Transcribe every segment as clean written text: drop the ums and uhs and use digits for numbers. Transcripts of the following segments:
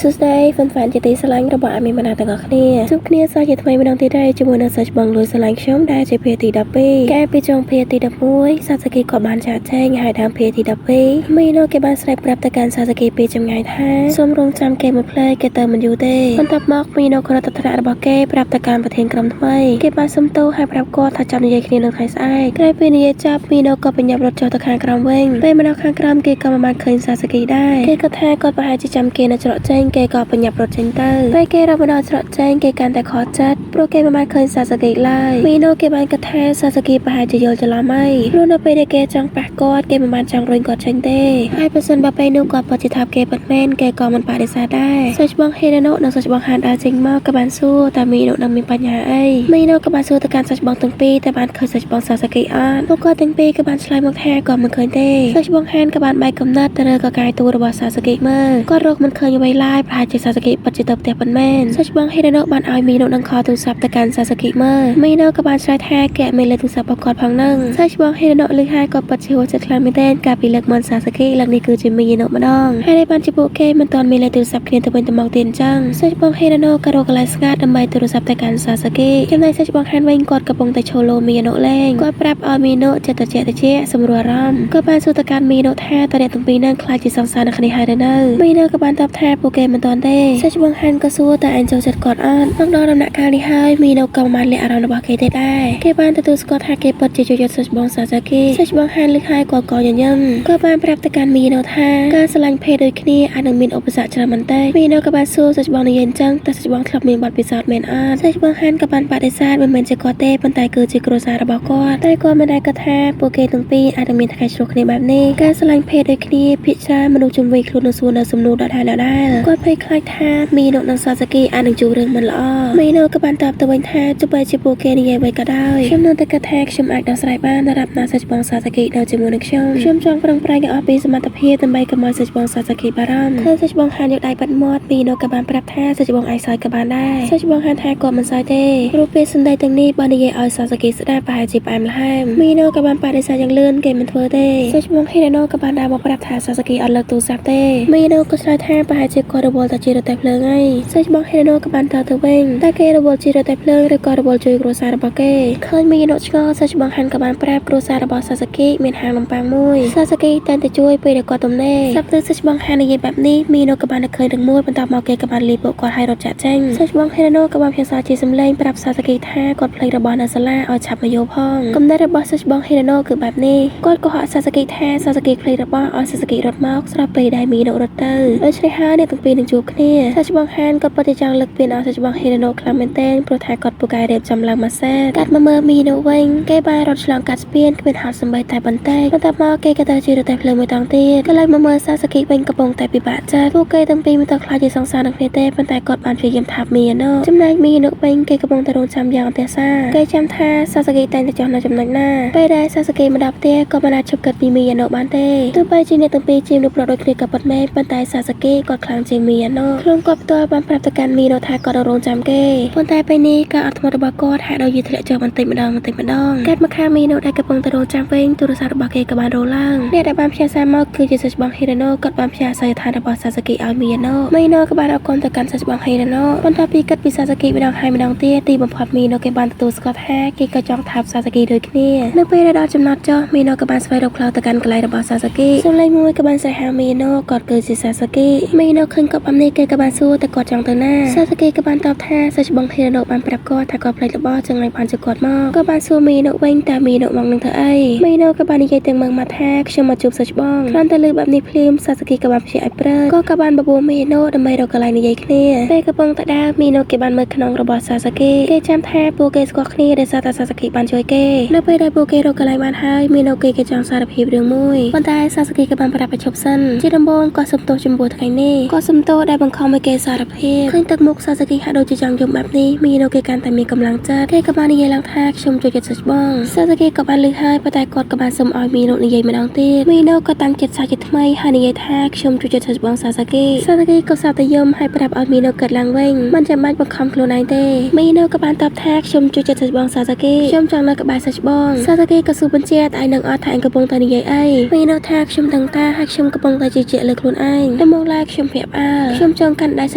សួស្តីហ្វិនហ្វានជាទីស្រឡាញ់របស់អាមីម៉ាណាទាំងអស់គ្នាជួបគ្នាសាជាថ្មីម្ដងទៀតហើយជាមួយនឹងសិស្សបងលួយស្រឡាញ់ខ្ញុំដែលជាភាគទី12កែពីចុងភាគទី11សាសគីក៏បានចាកចែងហើយដើមភាគទី12មីណូគេបានស្រែកប្រាប់ទៅកាន់សាសគីពីចម្ងាយថាសូមរងចាំគេមួយភ្លែគេទៅមិនយូរទេបន្ទាប់មកមីណូក៏រត់ទៅថ្នាក់របស់គេប្រាប់ទៅកាន់ប្រធានក្រុមថ្មីគេបានសុំទោសហើយប្រាប់គាត់ថាចាំនិយាយគ្នានៅថ្ងៃស្អែកក្រោយពេលនិយាយចប់មីណូក៏បញ្ញាប់រត់ចុះទៅខាងក្រោមវិញពេលមកដល់ខាងក្រោមគេក៏មិនបានឃើញសាសគីដែរគេក៏ថាគាត់ប្រហែលជាចាំគេនៅច្រកចេញគេក៏បញ្ញាប់រត់ចេញទៅពេលគេរត់មកដល់ច្រកចេញគេកាន់តែខកចិត្តព្រោះគេមិនបានឃើញសាសគីឡើយមីណូគេបានគិតថាសាសគីប្រហែលជាយល់ច្រឡំហើយព្រោះនៅពេលដែលគេចង់ប៉ះគាត់គេមិនបានចង់រុញគាត់ចេញទេហើយបើសិនបើពេលនោះគាត់ពិតជាថាគេពិតមែនគេក៏មិនបដិសេធដែរសិស្សបងហេរ៉ាណូនិងសិស្សបងហានដើរចេញមកក៏បានសួរតើមីណូនឹងមានបញ្ហាអីមីណូក៏បានសួរទៅកាន់សិស្សបងទាំងពីរតែបានឃើញសិស្សបងសាសគីអត់ពួកគាត់ទាំងពីរក៏បានឆ្លើយមកថាគាត់មិនឃើញទេសិស្សបងហានក៏បានបែកកំណត់ទៅលើកកាយតួរបស់សាសគីមើលគាត់រកមិនឃើញអ្វីឡើយប្រហែលជាសាសគីពិតជាទៅផ្ទះប៉ុន្មានសិស្សបងហេរ៉ាណូបានឲ្យមីណូនឹងខលទូរស័ព្ទទៅកាន់សាសគីមើលមីណូក៏បានឆ្លើយថាគេអត់មានលេខទូរស័ព្ទរបស់គាត់ផងនឹងសិស្សបងហេរ៉ាណូលឺហើយក៏ពិតជាហួសចិត្តខ្លាំងមែនទែនកាលពីលើកមុនសាសគីលើកនេះគឺជាមីណូម្ដងហើយនេះបានជាពួកគេមិនទាន់មានលេខទូរស័ព្ទគ្នាទៅវិញទៅមកទៀតអញ្ចឹងសិស្សបងហេរ៉ាណូក៏រកកន្លែងស្ងាត់ដើម្បីទូរស័ព្ទទៅកាន់សាសគីចំណែកសិស្សបងហានវិញគាត់កំពុងតែឈោលោមីណូលេងគាត់ប្រាប់ឲ្យមីណូចិត្តត្រជាក់ត្រជាក់សម្រួលអារម្មណ៍ក៏បានសួរទៅកាន់មីណូថាតើអ្នកទាំងពីរនឹងខ្លាចជាសង្សារនឹងគ្នាហើយឬនៅមីណូក៏បានតបថាពួកគេមិនទាន់ទេសិស្សបងហានក៏សួរតើឯងចូលចិត្តគាត់អត់មកដល់ដំណាក់កាលនេះហើយមីណូក៏មិនបានលាក់អារម្មណ៍របស់គេទេដែរគេបានទទួលស្គាល់ថាគេពិតជាចូលចិត្តសិស្សបងសាសាគីសិស្សបងហានលឺហើយគាត់ក៏ញញឹមក៏បានប្រាប់ទៅកាន់មីណូថាការស្រឡាញ់ភេទដូចគ្នាអាចនឹងមានឧបសគ្គច្រើនបន្តិចមីណូក៏បានសួរសិស្សបងនិយាយអញ្ចឹងតើសិស្សបងធ្លាប់មានបទពិសោធន៍មែនអត់សិស្សបងហានក៏បានបដិសេធមិនមែនជាគាត់ទេប៉ុន្តែគឺជាគ្រួសាររបស់គាត់តែគាត់មិនដែលគិតថាពួកគេទាំងពីរអាចនឹងមានថ្ងៃឆ្លោះគ្នាបែបនេះការស្រឡាញ់ភេទដូចគ្នាភាគច្រើនមនុស្សជុំវិញខ្លួននឹងសួរនៅសំណួរដដែលៗគាត់ភ័យខ្លាចថាមីណូនិងសាសាគីអាចនឹងជួបរឿងមិនល្អមីណូក៏បានតបទៅវិញថាទោះបីជាពួកគេនិយាយអ្វីក៏ដោយខ្ញុំនៅតែគិតថាខ្ញុំអាចដោះស្រាយបានសម្រាប់ណាសិស្សបងសាសាគីនៅជាមួយនឹងខ្ញុំខ្ញុំចង់ប្រឹងប្រែងឲ្យអស់ពីសមត្ថភាពដើម្បីកុំឲ្យសិស្សបងសាសាគីបារម្ភឃើញសិស្សបងហានយកដៃបិទមាត់មីណូក៏បានប្រាប់ថាសិស្សបងអាចសើចក៏បានដែរសិស្សបងហានថាគាត់មិនសើចទេព្រោះពេលសម្ដីទាំងនេះបើនិយាយឲ្យសាសាគីស្ដាប់ប្រហែលជាផ្អែមល្ហែមមីណូក៏បានបដិសេធយ៉ាងលឿនគេមិនធ្វើទេសិស្សបងហេរ៉ាណូក៏បានដើរមកប្រាប់ថាសាសាគីអត់លើកទូរស័ព្ទទេមីណូក៏ឆ្លើយថាប្រហែលជាគាត់រវល់តែជារទេះភ្លើងហើយសិស្សបងហេរ៉ាណូក៏បានតទៅវិញតែគេរវល់ជារទេះភ្លើងឬក៏រវល់ជួយគ្រួសាររបស់គេឃើញមីណូឆ្ងល់សិស្សបងហានក៏បានប្រាប់គ្រួសាររបស់សាសាគីមានហាងនំប៉័ងមួយសាសាគីតែងតែជួយពេលដែលគាត់ទំនេរស្រាប់តែសិស្សបងហាននិយាយបែបនេះមីណូក៏បាននឹកឃើញរឿងមួយបន្ទាប់មកគេក៏បានលីពួកគាត់ឲ្យរត់ចាក់ចេញសិស្សបងហេរ៉ាណូក៏បានផ្ញើសារជាសម្លេងប្រាប់សាសាគីថាគាត់ភ្លេចរបស់នៅសាលាឲ្យឆាប់មកយកផងគំនិតរបស់សិស្សបងហេរ៉ាណូគឺបែបនេះគាត់ក៏ហក់សាសាគីថាសាសាគីភ្លេចរបស់ឲ្យសាសាគីរត់មកស្រាប់ពេលដែលមីណូរត់ទៅដូច្នេះហើយអ្នកទាំងពីរនឹងជួបគ្នាសិស្សបងហានក៏ពិតជាចង់លើកពៀនឲ្យសិស្សបងហេរ៉ាណូខ្លាំងមែនទែនព្រោះថាគាត់ពូកែរៀបចំឡើងមួយសេតកាត់មកមើលមីណូវិញគេបានរត់ឆ្លងកាត់ស្ពានគ្មានហត់សំបីតែបន្តិចបន្ទាប់មកគេក៏ទៅជារទេះភ្លើងមួយតង់ទៀតក៏ឡើយមកមើលសាសាគីវិញកំពុងតែពិបាកចិត្តពួកគេទាំងពីរមិនទៅខ្លាចជាសង្សារនឹងគ្នាទេប៉ុន្តែគាត់បានព្យាយាមថាបមីណូចំណែកមីណូវិញគេកំពុងតែរងចាំយ៉ាងអន្ទះសារគេចាំថាសាសាគីតែងតែចុះនៅចំណុចណាពេលដែលសាសាគីមកដល់ផ្ទះក៏មិនអាចឈប់គិតពីមីណូបានទេទោះបីជាអ្នកទាំងពីរជាមនុស្សប្រុសដូចគ្នាក៏ពិតមែនប៉ុន្តែសាសាគីគាត់ខ្លាំងជាងមីណូខ្លួនគាត់ផ្ទាល់បានប្រាប់ទៅកាន់មីណូថាគាត់រងចាំគេប៉ុន្តែពេលនេះការអត់ធ្មត់របស់គាត់ហាក់ដូចជាធ្លាក់ចុះបន្តិចម្ដងបន្តិចម្ដងកាត់មកខាងមីណូដែលកំពុងតែរងចាំវិញទូរស័ព្ទរបស់គេក៏បានរោឡើងអ្នកដែលបានផ្ញើសារមកគឺជាសិស្សបងហេរ៉ាណូគាត់បានផ្ញើអាសយដ្ឋានរបស់សាសាគីឲ្យមីណូមីណូក៏បានអរគុណទៅកាន់សិស្សបងហេរ៉ាណូបន្ទាប់ពីគិតពីសាសាគីម្ដងហើយម្ដងទៀតទីបំផុតមីណូគេបានទទួលស្គាល់ថាគេក៏ចង់ថាបសាសាគីដូចគ្នានៅពេលដែលដល់ចំណត់ចុះមីណូក៏បានស្វែងរកផ្លូវទៅកាន់កន្លែងរបស់សាសាគីសំឡេងមួយក៏បានស្រែកហៅមីណូគាត់គឺជាសាសាគីមីណូឃើញគាត់បែបនេះគេក៏បានសួរតែគាត់ចង់ទៅណាសាសាគីក៏បានតបថាសិស្សបងហេរ៉ាណូបានប្រាប់គាត់ថាគាត់ភ្លេចរបស់ចឹងហើយបានជាគាត់មកក៏បានសួរមីណូវិញតើមីណូមកនឹងធ្វើអីមីណូក៏បាននិយាយទាំងមើងមកថាខ្ញុំមកជួបសិស្សបងគ្រាន់តែលើបែបនេះភ្លាមសាសាគីក៏បានព្យាឲ្យព្រឺក៏បានបបួលមីណូដើម្បីរកកន្លែងនិយាយគ្នាពេលកំពុងតែដើរមីណូគេបានមើលក្នុងរបស់សាសាគីគេចាំថាពួកគេស្គាល់គ្នាដោយសារតែសាសាគីបានជួយគេនៅពេលដែលពួកគេរកកន្លែងបានហើយមីណូគេចង់សារភាពរឿងមួយប៉ុន្តែសាសាគីក៏បានប្រាប់ឲ្យឈប់សិនជាដំបូងក៏សុំទោសចំពោះថ្ងៃនេះក៏សុំទោសដែលបង្ខំឲ្យគេសារភាពឃើញទឹកមុខសាសាគីហាក់ដូចជាចង់យំបែបនេះមីណូគេកាន់តែមានកម្លាំងចិត្តគេក៏បាននិយាយឡើងថាខ្ញុំចូលចិត្តសិស្សបងសាសាគីក៏បានលឺហើយប៉ុន្តែគាត់ក៏បានសុំឲ្យមីណូនិយាយម្ដងទៀតមីណូក៏តាំងចិត្តសាជាថ្មីហើយនិយាយថាខ្ញុំចូលចិត្តសិស្សបងសាសាគីសាសាគីក៏សាតែយំហើយប្រាប់ឲ្យមីណូគិតឡើងវិញមិនចាំបាច់បង្ខំខ្លួនឯងទេមីណូក៏បានតបថាខ្ញុំចូលចិត្តសិស្សបងសាសាគីខ្ញុំចង់នៅក្បែរសិស្សបងសាសាគីក៏សួរបញ្ជាក់តែឯងនឹងអត់ថាឯងកំពុងតែនិយាយអីមីណូថាខ្ញុំដឹងតាហើយខ្ញុំកំពុងតែជឿជាក់លើខ្លួនឯងតែមកឡើយខ្ញុំភ្ញាក់ផ្អើ លខ្ញុំចង់កាន់ដៃស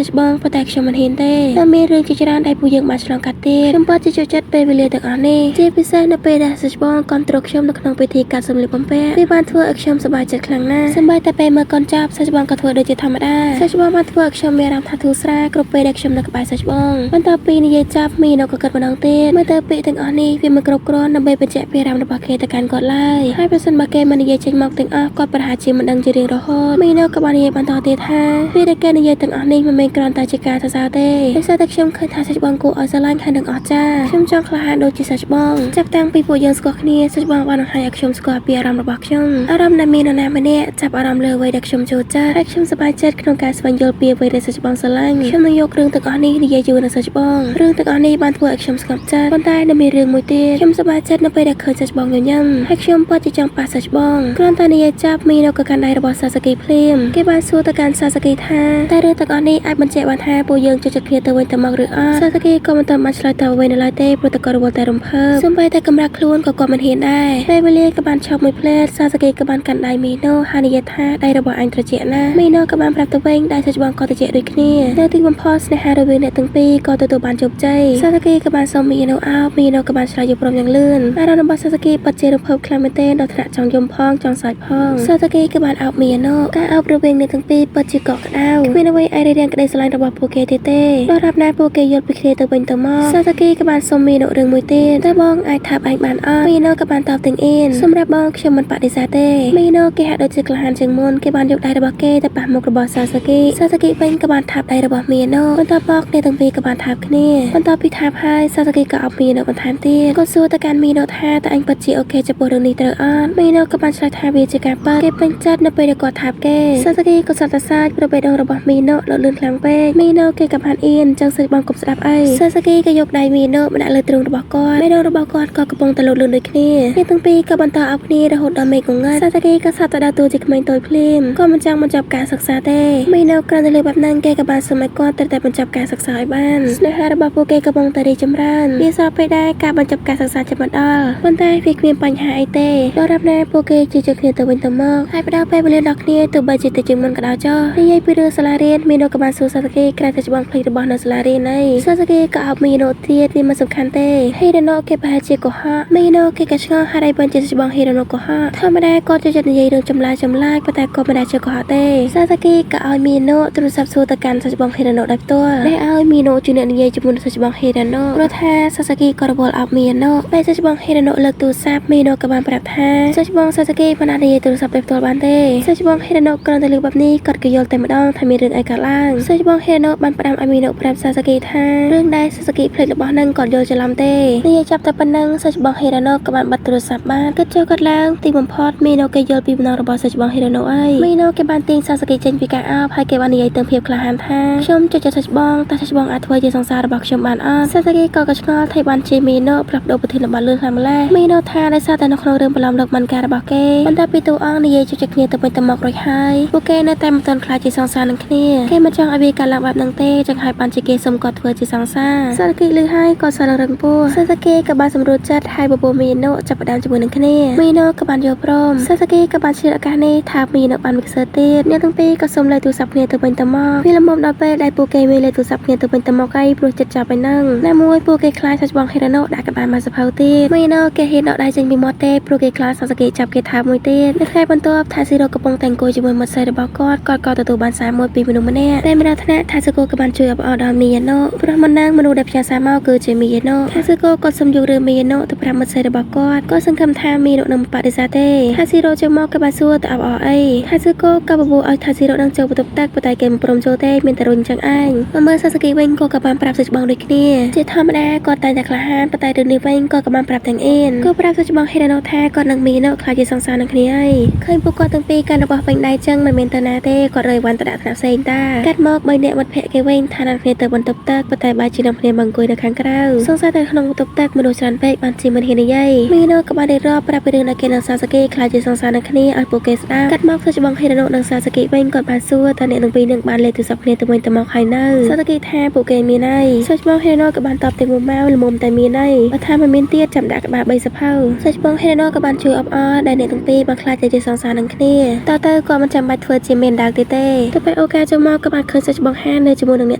ាច់បងប៉ុន្តែខ្ញុំមិនហ៊ានទេតែមានរឿងជាច្រើនដែលពួកយើងបានឆ្លងកាត់ទៀតខ្ញុំពិតជាចូលចិត្តពេលវេលាទាំងអស់នេះជាពិសេសនៅពេលដែលសាច់បងគ្រប់គ្រងខ្ញុំនៅក្នុងពិធីកាត់សម្លៀកបំពាក់វាបានធ្វើឲ្យខ្ញុំសប្បាយចិត្តខ្លាំងណាស់សម្បីតែពេលមើលកូនចាប់សាច់បងក៏ធ្វើដូចជាធម្មតាសាច់បងបានធ្វើឲ្យខ្ញុំមានអារម្មណ៍ថាធូរស្រាលគ្រប់ពេលដែលខ្ញុំនៅក្បែរសាច់បងបន្ទាប់ពីនិយាយចាប់មីណូក៏គិតម្ដងទៀតមើលទៅពាក្យទាំងអស់នេះវាមិនគ្រប់គ្រាន់ដើម្បីបញ្ជាក់ពីអារម្មណ៍របស់គេទៅកាន់គាត់ឡើយហើយប្រសិនបើគេមិននិយាយចេញមកទាំងអស់គាត់ប្រហែលជាមិនដឹងជារៀងរហូតមីណូក៏បាននិយាយបន្តទៀតថាពេលដែលគេនិយាយទាំងអស់នេះមិនមែនគ្រាន់តែជាការសរសើរទេដោយសារតែខ្ញុំឃើញថាសាច់បងគួរឲ្យស្រឡាញ់ហើយនឹងអស្ចារ្យខ្ញុំចង់ក្លាហានដូចជាសាច់បងចាប់តាំងពីពួកយើងស្គាល់គ្នាសាច់បងបានបង្ហាញឲ្យខ្ញុំស្គាល់ពីអារម្មណ៍របស់ខ្ញុំអារម្មណ៍ដែលមាននរណាម្នាក់ចាប់អារម្មណ៍លើអ្វីដែលខ្ញុំចូលចិត្តហើយខ្ញុំសប្បាយចិត្តក្នុងការស្វែងយល់ពីអ្វីដែលសាច់បងស្រឡាញ់ខ្ញុំនឹងយករឿងទាំងអស់នេះនិយាយជាមួយនឹងសាច់បងរឿងទាំងអស់នេះបានធ្វើឲ្យខ្ញុំស្ងប់ចិត្តប៉ុន្តែនៅមានរឿងមួយទៀតខ្ញុំសប្បាយចិត្តនៅពេលដែលឃើញសាច់បងញញឹមហើយខ្ញុំពិតជាចង់ប៉ះសាច់បងគ្រាន់តែនិយាយចាប់មីនៅក៏កាន់ដៃរបស់សាសាគីភ្លាមគេបានសួរទៅកាន់សាសាគីថាតែរឿងទាំងអស់នេះអាចបញ្ជាក់បានថាពួកយើងចូលចិត្តគ្នាទៅវិញទៅមកឬអត់សាសាគីក៏មិនទាន់បានឆ្លើយតបអ្វីនៅឡើយទេព្រោះតែគាត់រវល់តែរំភើបសូម្បីតែកម្រាស់ខ្លួនក៏គាត់មិនហ៊ានដែរពេលវេលាក៏បានឈប់មួយភ្លែតសាសាគីក៏បានកាន់ដៃមីណូហើយនិយាយថាដៃរបស់អញត្រជាក់ណាស់មីណូក៏បានប្រាប់ទៅវិញដៃសាច់បងក៏ត្រជាក់ដូចគ្នានៅទីបំផុតស្នេហារវាងអ្នកទាំងពីរក៏ទទួលបានជោគជ័យសាសាគីក៏បានសុំមីណូអោបមីណូក៏បានឆ្លើយយល់ព្រមយ៉ាងលឿនអារម្មណ៍របស់សាសាគីពិតជារំភើបខ្លាំងមែនទែនដល់ថ្នាក់ចង់យំផងចង់សើចផងសាសាគីក៏បានអោបមីណូការអោបរវាងអ្នកទាំងពីរពិតជាកក់ក្ដៅគ្មានអ្វីអាចរារាំងក្តីស្រឡាញ់របស់ពួកគេទៀតទេដល់រាប់ណាពួកគេយល់ពីគ្នាទៅវិញទៅមកសាសាគីក៏បានសុំមីណូរឿងមួយទៀតតើបងអាចថាបឯងបានអត់មីណូក៏បានតបទាំងអៀនសម្រាប់បងខ្ញុំមិនបដិសេធទេមីណូគេហាក់ដូចជាក្លាហានជាងមុនគេបានយកដៃរបស់គេទៅប៉ះមុខរបស់សាសាគីសាសាគីវិញក៏បានថាបដៃរបស់មីណូបន្ទាប់មកអ្នកទាំងពីរក៏បានថាបគ្នាបន្ទាប់ពីថាបហើយសាសាគីក៏អោបមីណូបន្ថែមទៀតគាត់សួរទៅកាន់មីណូថាតើអញពិតជាអូខេចំពោះរឿងនេះត្រូវអត់មីណូក៏បានឆ្លើយថាវាជាការពិតគេពេញចិត្តនៅពេលដែលគាត់ថាបគេសាសាគីក៏សត្វតែសាចព្រោះបេះដូងរបស់មីណូលត់លឿនខ្លាំងពេកមីណូគេក៏បានអៀនចឹងសិចបងកុំស្ដាប់អីសាសាគីក៏យកដៃមីណូមកដាក់លើទ្រូងរបស់គាត់បេះដូងរបស់គាត់ក៏កំពុងតែលត់លឿនដូចគ្នាអ្នកទាំងពីរក៏បន្តអោបគ្នារហូតដល់មេឃងងឹតសាសាគីក៏សត្វតែដើរតួជាក្មេងតូចភ្លាមក៏មិនចង់បញ្ចប់ការសិក្សាទេមីណូគ្រាន់តែលើបែបហ្នឹងគេក៏បានសុំឲ្យគាត់ត្រូវតែបញ្ចប់ការសិក្សាឲ្យបានស្នេហារបស់ពួកគេកំពុងតែរីកចម្រើនវាស្របពេលដែរការបញ្ចប់ការសិក្សាជិតមកដល់ប៉ុន្តែវាគ្មានបញ្ហាអីទេដល់រាប់ណាពួកគេជឿជាក់គ្នាទៅវិញទៅមកហើយផ្ដល់ពេលវេលាដល់គ្នាទោះបីជាតិចជាងមុនក៏ដោយចុះនិយាយពីរឿងសាលារៀនមីណូក៏បានសួរសាសាគីក្រៅតែច្បងភ្លេចរបស់នៅសាលារៀនអីសាសាគីក៏អោបមីណូទៀតវាមិនសំខាន់ទេហេរ៉ូណូគេប្រហែលជាកុហកមីណូគេក៏ឆ្ងល់ហេតុអីបានជាច្បងហេរ៉ូណូកុហកធម្មតាគាត់ចូលចិត្តនិយាយរឿងចម្លែកចម្លែកប៉ុន្តែគាត់មិនដែលជឿកុហកទេសាសាគីក៏ឲ្យមីណូទូរស័ព្ទសួរទៅកាន់សាច់បងហេរ៉ូណូដោយផ្ទាល់ដែលឲ្យមីណូជាអ្នកនិយាយជាមួយសាច់បងហេរ៉ូណូព្រោះថាសាសាគីក៏រវល់អោបមីណូពេលសាច់បងហេរ៉ូណូលើកទូរស័ព្ទមីណូក៏បានប្រាប់ថាសាច់បងសាសាគីមិនអាចនិយាយទូរស័ព្ទដោយផ្ទាល់បានទេសាច់បងហេរ៉ូណូគ្រាន់តែលើកបែបនេះគាត់ក៏យល់តែម្ដងថាមានរឿងអីកើតឡើងសាច់បងហេរ៉ូណូបានផ្ដាំឲ្យមីណូប្រាប់សាសាគីថារឿងដែលសាសាគីភ្លេចរបស់នឹងគាត់យល់ច្រឡំទេនិយាយចាប់តែប៉ុណ្ណឹងសាច់បងហេរ៉ូណូក៏បានបាត់ទូរស័ព្ទបានគិតចូលគាត់ឡើងទីបំផុតមីណូគេយល់ពីបំណងរបស់សាច់បងហេរ៉ូណូអីមីណូគេបានទាញសាសាគីចេញពីការអោបហើយគេបាននិយាយទាំងភាពក្លាហានថាខ្ញុំចូលចិត្តសាច់បងតើសាច់បងអាចធ្វើជាសង្សាររបស់ខ្ញុំបានអត់សាសាគីក៏ឆ្ងល់ថាបានជាមីណូផ្លាស់ប្ដូរប្រធានបទលឿនខ្លាំងម្ល៉េះមីណូថាដោយសារតែនៅក្នុងរឿងប្រឡំលោកមិនការរបស់គេបន្ទាប់ពីតួអង្គនិយាយជជែកគ្នាទៅវិញទៅមករួចហើយពួកគេនៅតែមិនទាន់ខ្លាចជាសង្សារនឹងគ្នាគេមិនចង់ឲ្យវាកើតឡើងបែបហ្នឹងទេចឹងហើយបានជាគេសុំគាត់ធ្វើជាសង្សារសាសាគីលឺហើយក៏សល់រឹងពោះសាសាគីក៏បានសម្រួលចិត្តហើយបបួលមីណូចាប់ផ្ដើមជាមួយនឹងគ្នាមីណូក៏បានយល់ព្រមសាសាគីក៏បានឆ្លៀតឱកាសនេះថាមីណូបានមីខ្សើទៀតអ្នកទាំងពីរក៏សុំលេខទូរស័ព្ទគ្នាទៅវិញទៅមកវាល្មមដល់ពេលដែលពួកគេមានលេខទូរស័ព្ទគ្នាទៅវិញទៅមកអីព្រោះចិត្តចាប់ឯហ្នឹងណាមួយពួកគេខ្លាចសាច់បងហេរ៉ូណូដាក់ក្បាលមកសភៅទៀតមីណូគេហ៊ានដកដៃចេញពីមាត់ទេព្រោះគេខ្លាចសាសាគីចាប់គេថាមួយទៀតនៅថ្ងៃបន្ទាប់ថាស៊ីរ៉ូកំពុងតែអង្គុយជាមួយមិត្តស្រីរបស់គាត់គាត់ក៏ទទួលបានសារមួយពីមនុស្សម្នាក់តែម្ដងថ្នាក់ថាស៊ូកូក៏បានជួយអបអរដល់មីណូព្រោះមិននឹងមនុស្សដែលផ្ញើសារមកគឺជាមីណូថាស៊ូកូក៏សុំយករឿងមីណូទៅប្រាប់មិត្តស្រីរបស់គាត់ក៏សង្ឃឹមថាមីណូនឹងបដិសេធទេថាស៊ីរ៉ូចូលមកក៏បានសួរទៅអបអរអីថាស៊ូកូក៏បបួលឲ្យថាស៊ីរ៉ូនឹងចូលបន្ទប់ទឹកប៉ុន្តែគេមិនព្រមចូលទេមានតែរុញចឹងឯងមកមើលសាសាគីវិញក៏បានប្រាប់សាច់បងដូចគ្នាជាធម្មតាគាត់តែងតែក្លាហានប៉ុន្តែរឿងនេះវិញក៏បានប្រាប់ទាំងអៀនក៏ប្រាប់សាច់បងហេរ៉ាណូថាគាត់នឹងមីណូខ្លាចជាសង្សារនឹងគ្នាហើយឃើញពួកគាត់ទាំងពីរកាន់របស់វិញដៃចឹងមិនមានទៅណាទេគាត់រើយវ៉ាន់ទៅដាក់ថ្នាក់ផ្សេងតាកាត់មកបីនាក់មិត្តភក្តិគេវិញថានឹងគ្នាទៅបន្ទប់ទឹកប៉ុន្តែបែរជានាំគ្នាមកអង្គុយនៅខាងក្រៅសង្ស័យតែក្នុងបន្ទប់ទឹកមនុស្សច្រើនពេកបានជាមិនហ៊ាននិយាយមីណូក៏បានរៀបរាប់ប្រាប់ពីរឿងដែលគេនិងសាសាគីខ្លាចជាសង្សារនឹងគ្នាឲ្យពួកគេស្ដាប់កាត់មកសាច់បងហេរ៉ាណូនិងសាសាគីវិញគាត់បានសួរថាអ្នកទាំងពីរនឹងបានលេខទូរស័ព្ទគ្នាទៅវិញទៅមកហើយនៅសាសាគីថាពួកគេមានហើយសាច់បងហេរ៉ាណូក៏បានតបទៅមួយម៉ាវល្មមតែមានហើយបើថាមិនមានទៀតចាំដាក់ក្បាល3សភៅសាច់បងហេរ៉ាណូក៏បានជួយអបអរដែលអ្នកទាំងពីរបានខ្លាចទៅជាសង្សារនឹងគ្នាតទៅគាត់មិនចាំបាច់ធ្វើជាមានដាវទៀតទេទៅពេល អូកាចូលមកក៏បានឃើញសាច់ច្បងហាននៅជាមួយនឹងអ្នក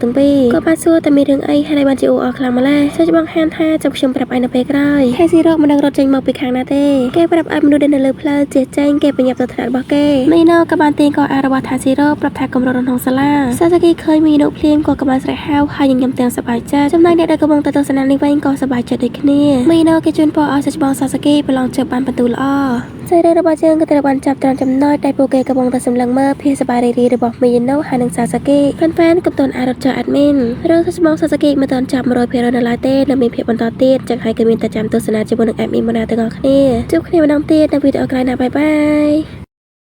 ទាំងពីរក៏បានសួរតែមានរឿងអីហើយបានជាអ៊ូអរខ្លាំងម្ល៉េះសាច់ច្បងហានថាចាំខ្ញុំប្រាប់ឯងនៅពេលក្រោយហើយស៊ីរ៉ូមិនដឹងរត់ចេញមកពីខាងណាទេគេប្រាប់ឲ្យមនុស្សដែលនៅលើផ្លូវជិះចេញគេប្រញាប់ទៅថ្នាក់របស់គេមីណូក៏បានទាញកអារបស់ថាស៊ីរ៉ូប្រាប់ថាកុំរត់ក្នុងសាលាសាសាគីឃើញមីណូភ្លាមក៏បានស្រែកហៅហើយញញឹមទាំងសប្បាយចិត្តចំណែកអ្នកដែលកំពុងតែទស្សនានេះវិញក៏សប្បាយចិត្តដូចគ្នាមីណូគេជូនពរឲ្យសាច់ច្បងសាសាគីប្រឡងជាប់បានពិន្ទុល្អសាច់រឿងរបស់យើងក៏ត្រូវបានចាប់ត្រង់ចំណុចដែលពួកគេកំពុងតែសម្លឹងមើលភាពសប្បាយរីករាយរបស់មីណូហើយនិងសាសាគីហ្វេនៗកំពុងអាចរត់ចោល admin រឿងសាច់ច្បងសាសាគីមិនទាន់ចាប់100%នៅឡើយទេនៅមានភាពបន្តទៀតចឹងហើយក៏មានតែចាំទស្សនាជាមួយនឹង admin មកណាទាំងអស់គ្នាជួបគ្នាម្ដងទៀតនៅវីដេអូក្រោយណាbye bye។